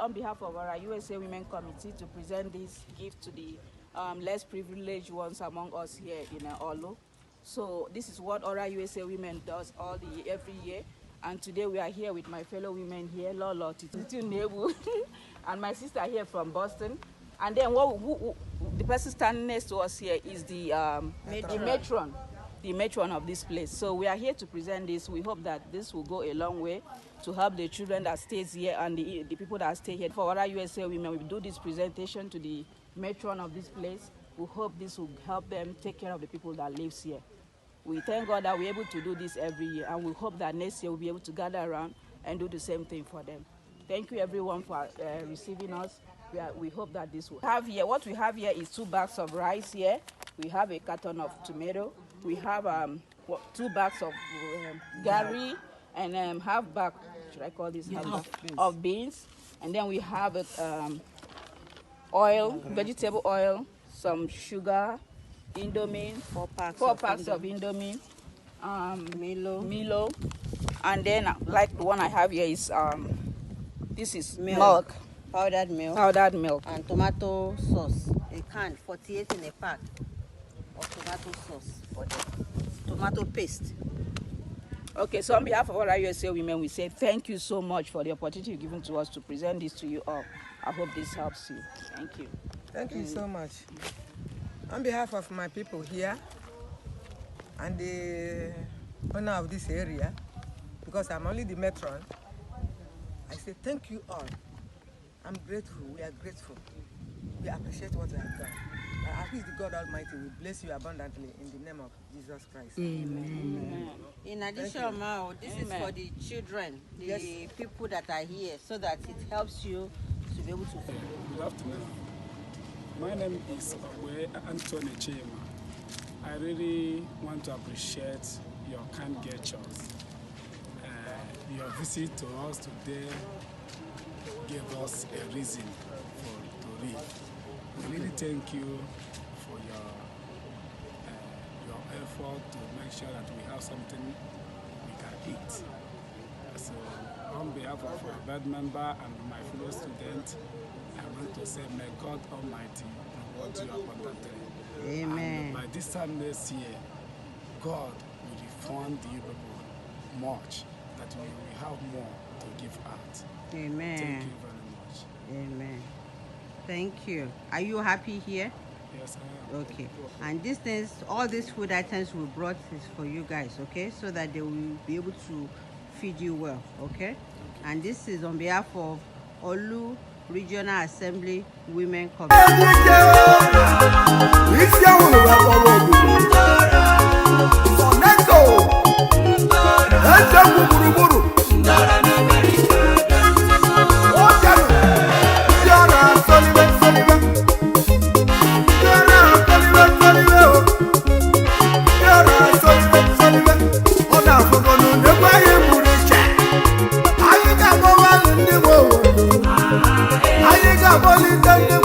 On behalf of our USA Women Committee to present this gift to the less privileged ones among us here in Olo. So this is what ORAUSA Women does every year. And today we are here with my fellow women here, Lolo, Titutu Nebu, and my sister here from Boston. And then the person standing next to us here is the matron of this place. So we are here to present this. We hope that this will go a long way to help the children that stays here and the people that stay here. For ORAUSA Women, we do this presentation to the matron of this place. We hope this will help them take care of the people that lives here. We thank God that we're able to do this every year, and we hope that next year we'll be able to gather around and do the same thing for them. Thank you everyone for receiving us. We hope that this will have here. What we have here is 2 bags of rice here. We have a carton of tomato. We have 2 bags of gari and half bag, should I call this half bag, of beans. And then we have oil, vegetable oil, some sugar, Indomie, 4 packs of Indomie, Milo, and then like the one I have here is this is milk. Powdered milk, and tomato sauce, a can, 48 in a pack of tomato sauce for the tomato paste. Okay, so on behalf of ORAUSA Women, we say thank you so much for the opportunity you've given to us to present this to you all. I hope this helps you. Thank you. Thank you so much. On behalf of my people here and the owner of this area, because I'm only the matron, I say thank you all. I'm grateful. We are grateful. We appreciate what you have done. At least the God Almighty will bless you abundantly in the name of Jesus Christ. Amen. In addition, Mao, this is for the children, the people that are here, so that it helps you to be able to. Good afternoon. My name is Anthony Chima. I really want to appreciate your kind gestures. Your visit to us today gave us a reason to live. We really thank you for your effort to make sure that we have something we can eat. So on behalf of our board member and my fellow students, I want to say may God Almighty reward you abundantly. Amen. And by this time next year, God will refund you people much, that we will have more to give out. Amen. Thank you very much. Amen. Thank you. Are you happy here? Yes, I am. Okay. And these things, all these food items we brought is for you guys, okay? So that they will be able to feed you well, okay? And this is on behalf of Olu Regional Assembly Women Committee. amalite ndị